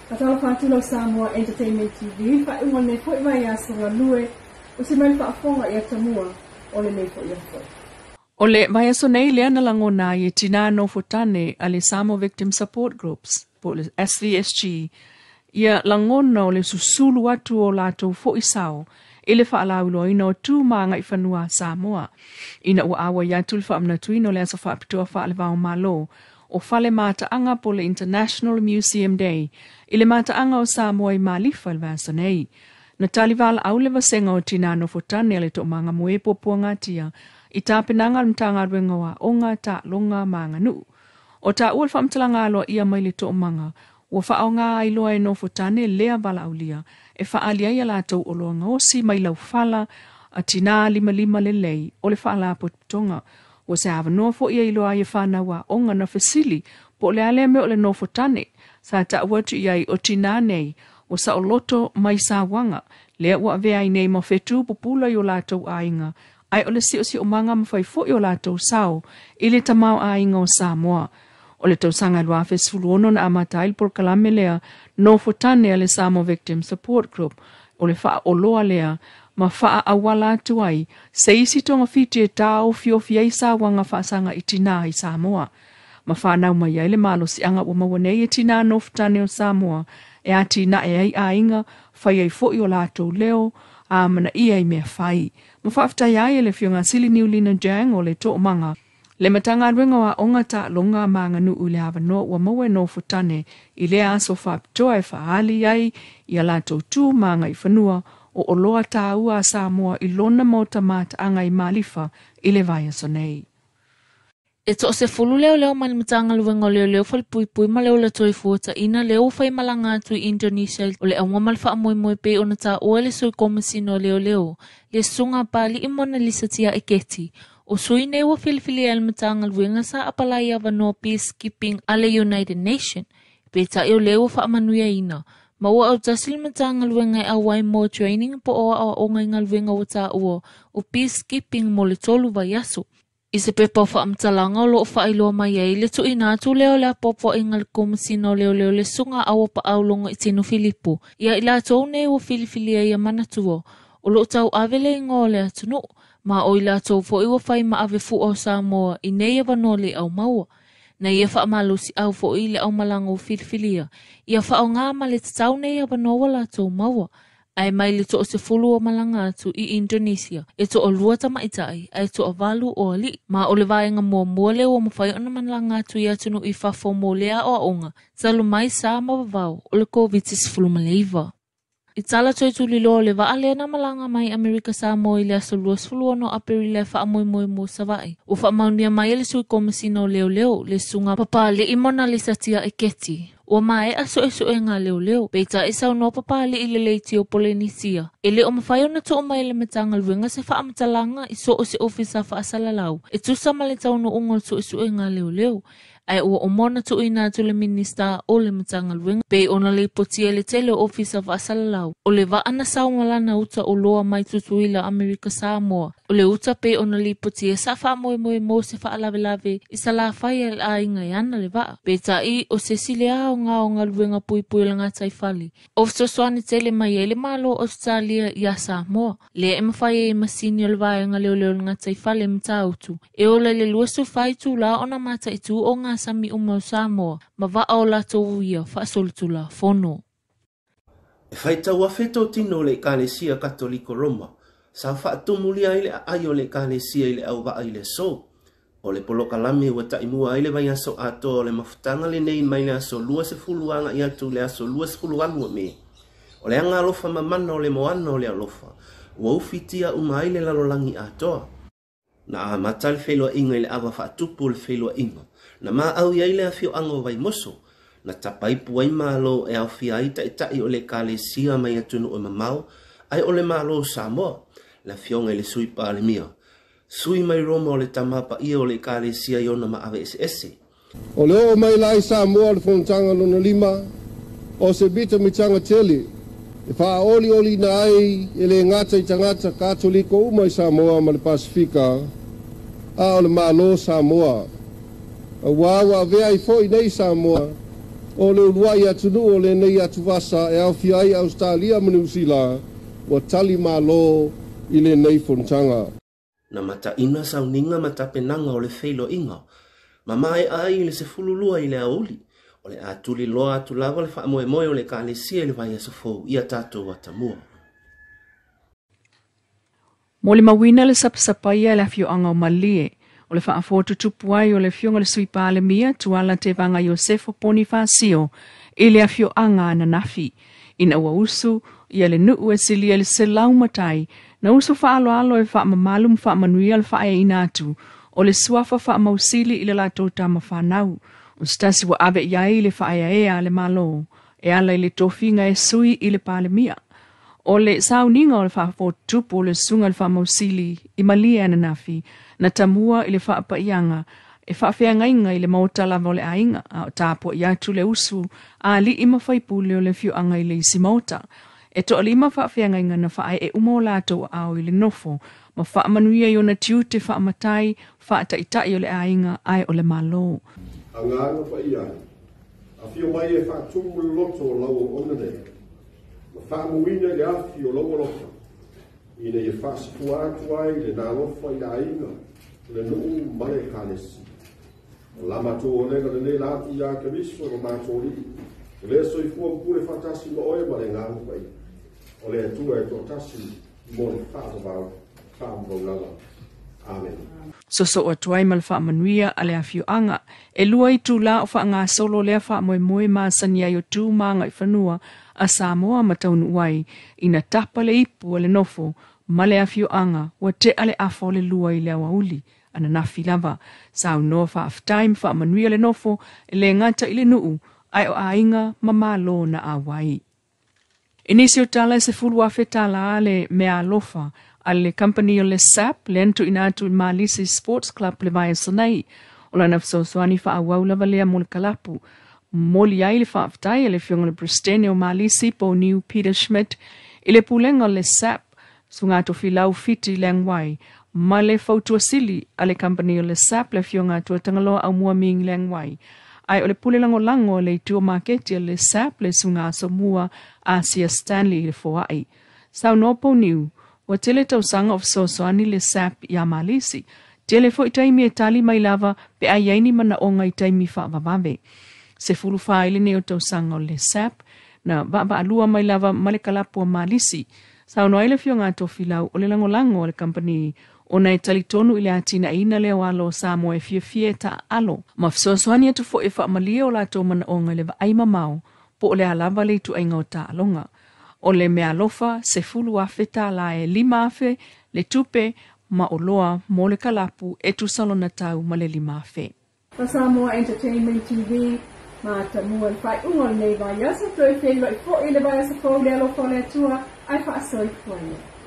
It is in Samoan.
Faatalofa atu lau Samoa Entertainment TV, faaiuga o lenei foi vaiaso galue, usi mai le faafofoga i atamua o lenei foi aso. O le vaiaso nei lea na lagona ai e tinā nofotane a le Samoa Victim Support Groups, po o le SVSG, ia lagona o le susulu atu o latou foi sao i le faalauiloaina o tu ma agaifanua a Samoa, ina ua auai atu le faamanatuina o le aso faapitoa faale-va o Malo o Fale Mataaga po o le International Museum Day i le mataaga o Samoa i Malifa i le vaiaso nei. Na tali valaau le vasega o tinā nofotane a le Toomaga Moe Puapuagatia i tapenaga a le Matagaluega o Aoga, Taaloga ma Aganuu. O taua le faamatalaga aloaia mai le Toomaga ua faaaoga ai loa e nofotane lea valaaulia e faaali ai a latou oloa gaosi mai laufala a tinā limalima lelei o le faalapotopotoga. Ua se avanoa foi e iloa ai e fanau aoga na fesili po o le a lea mea o le nofotane. Sa taua atu i ai o tinā nei ua saoloto mai sauaga lea ua avea ai nei ma fetu pupula i o latou aiga, ae o le siosiomaga ma fai foi o latou sao i le tamaoaiga o Samoa. O le tausaga 2016 na amata ai le polokalame lea nofotane a le Samoa Victim Support Group, o le faaoloa lea ma faaauala atu ai se isi togafiti e taofiofi ai sauaga faasaga i tinā i Samoa. Ma fanau mai ai le malosiaga ua maua nei e tinā nofotane o Samoa e atinae ai aiga, fai ai foi o latou leo, a manaia i mea fai. Ma faafetai ai e le Afioga Sili Niulina Jang o le Toomaga, le Matagaluega o Aoga, Taaloga ma Aganuu i le avanoa ua maua e nofotane i lea aso faapitoa e faaali ai ia latou tu ma agaifanua o oloa taua a Samoa i lona maota mataaga i Malifa i le vaiaso nei. E toasefulu leoleo mai le Matagaluega o Leoleo Falepuipui ma le Ola Toifuataina lea ua fai malaga atu i Indonesia o le auga ma le faamoemoe pei ona taua e le Sui Komasina o Leoleo, le Susuga a Papali'i Monalisa Tiaiketi. O sui nei ua filifilia e le Matagaluega sa apalai avanoa Peacekeeping a le United Nation, peitai o lea ua faamanuiaina ma ua autasi le Matagaluega e auai mo training po o aoaoga i galuega ua taua o Peacekeeping mo le 3 vaiaso. I se pepa o faamatalaga o loo faailoa mai ai le tuuina atu lea o le apoapoaiga a le Komasina o Leoleo le Susuga Auapaau Logoitino Filipo ia i latou nei ua filifilia ia manatua o loo tauave le igoa o le atunuu ma o i latou foi ua fai ma ave fua o Samoa i nei avanoa le aumaua. Na ia faamalosiau foi i le aumalaga ua filifilia ia faaaoga ma le tatau nei avanoa ua latou maua. Ae mai le toasefulu o malaga atu i Indonesia, e toalua tamaitai ae toavalu o alii. Ma o le vaega muamua lea ua mafai ona malaga atu i atunuu i fafo mo lea aoaoga talu mai sa ma vavao o le Koviti-19. I tala toe tuliloa o le vaa lea na malaga mai Amerika Samoa i le aso 26 Aperila e faamoemoe mo Savaii, ua faamaonia mai e le Sui Komasina o Leoleo, le Susuga Papali'i Monalisa Tiaiketi. Ua maea suesuega a leoleo, peitai saunoa Papali'i le leitio Polenisia. E le o mafai ona tuu mai e le Matagaluega se faamatalaga i so o se ofisa faasalalau e tusa ma le taunuuga o le suesuega a leoleo, ae ua uma ona tuuina atu le Minista o le Matagaluega pei ona lipotia i le tele o ofisa faasalalau o le vaa na sau ma lana uta oloa mai Tutuila Amerika Samoa. O le uta pei ona lipotia sa faamoemoe mo se faalavelave i Salafai a le aiga e ana le vaa. Peitai o se isi lea aoga o galuega puipui o le gataifale o fesoasoani tele mai ai le Malo o Ausetalia iā Samoa, lea e mafai ai e masini o le vaega leoleo o le gataifale Matautu e ola i le 24 itula ona mataitu o gasami uma o Samoa ma vaa o latou ia faasolitulafono. E faitau afe totino o le Ekalesia Katoliko Roma sa faatumulia ai le aai o le Ekalesia i le auvaa i le aso. O le polokalame ua taimua ai le vaiaso atoa o le mafutaga lenei mai le aso 20 agai atu i le aso 22 o Me. O le aga alofa mamana o le moana o le alofa ua ufitia uma ai le lalolagi atoa. Na amata le feiloaiga i le ava faatupu o le feiloaiga, na maau i ai le afioaga o Vaimoso, na tapaipu ai Malo e aofia ai taitai o le Ekalesia mai atunuu e mamao, ae o le Malo o Samoa, le afioga i le Sui Palemia, sui mai Roma o le Tama Paia o le Ekalesia i ona maave eseese. O le oo mai la i Samoa o le Fonotaga lona lima, o se mitamitaga tele e faaolioliina ai e le gata i tagata Katoliko uma i Samoa ma le Pasifika, a o le Malo Samoa, auā ua avea ai foi nei Samoa o le uluai atunuu o lenei atuvasa e aofia ai Ausetalia ma Niusila ua tali malo i lenei fonotaga. Na mataina sauniga ma tapenaga o le feiloaiga ma maea ai i le 12 i le aoauli. O le a tuliloa atu lava le faamoemoe o le Ekalesia i le vaiaso fou ia tatou atamua. Molimauina le sapasapaia e le afioaga o Malie o le faafotutupu ai o le afioga i le Sui Palemia Tuala Tevaga Iosefo Ponifasio i le afioaga ananafi. Ina ua usu ia le nuu e silia i le 100 matai na usu faaaloalo e faamamalu ma faamanuia le faaeaina atu o le suafa faamausili i le latou tama fanau. O se tasi ua ave i ai le faaeaea a le Malo e ala i le tofiga e sui i le Palemia. O le sauniga o le faafotutupu o le susuga i le faamausili i Malie ananafi na tamua i le faapaiaga e faafeagaiga i le maota lava o le aiga, a o tapuai atu le usu a alii ma faipule o le afioaga i le isi maota. E toalima faafeagaiga na faaee uma o latou aao i le nofo ma faamanuia i ona tiute faamatai faataitai o le aiga ae o le Malo. Agaga paia ai, afio mai e faatumu le loto o lau auauna nei, ma faamuina i le afi o lou alofa, ina ia faasafua atu ai le alofa i le aiga, le nuu ma le Ekalesia. O la matou olega lenei la atu ia Keriso ma matou alii, o le soifua ma pule faatasi ma oe ma le Agaga Paia, o le Atua e toatasi mo le faavavau, faavavau lava. Amen. Sosoo atu ai ma le faamanuia a le afioaga. E 2 itula o faagasolo lea faamoemoe masani ai o tu ma agaifanua a Samoa ma taunuu ai ina tapa le ipu o le nofo ma le afioaga ua tea le afa o le 2 i le aoauli ananafi lava. Saunoa faafetai ma faamanuia le nofo e le gata i le nuu ae o aiga ma malo na auai. I nisi o tala e 10,000 tala le mea alofa a le company o le SAP le tuuina atu i Malisi Sports Club le vaiaso nei. O lana fesoasoani faaauau lava lea mo le kalapu. Momoli ai le faafetai a le afioga i le Peresetene o Malisi Pauniu Peter Schmidt i le pulega o le SAP suga tofilau Fiti Lengwai ma le fautuasili a le company o le SAP le afioga Tuatagaloa Aumua Ming Lengwai. Ai o le pule lagolago a le itu o maketi a le SAP le suga asomua Asia Stanley i le foai. Saunoa Pauniu, ua tele tausaga o fesoasoani le SAP ia Malisi. Tele foi taimi e tali mai lava pe ai ai ni manaoga i taimi faavavave. 14 i lenei o tausaga o le SAP na vaavaalua mai lava ma le kalapu a Malisi. Saunoa ai le afioga a Tofilau o le lagolago a le company ona e talitonu i le atinaeina lea o alo o Samoa e fiafia e taaalo. Ma fesoasoani atu foi e faamalie o latou manaoga i le vaai mamao po o le a lava le ituaiga o taaloga. O le mea alofa 10,000 tala e 5,000 le tupe ma oloa mo le kalapu e tusa lona tau ma le 5,000. Pa Samoa Entertainment TV, ma tamua le faaiuga o lenei vaiaso, toe feiloai foi i le vaiaso fou le alofa o le Atua, ae faasoifua ia.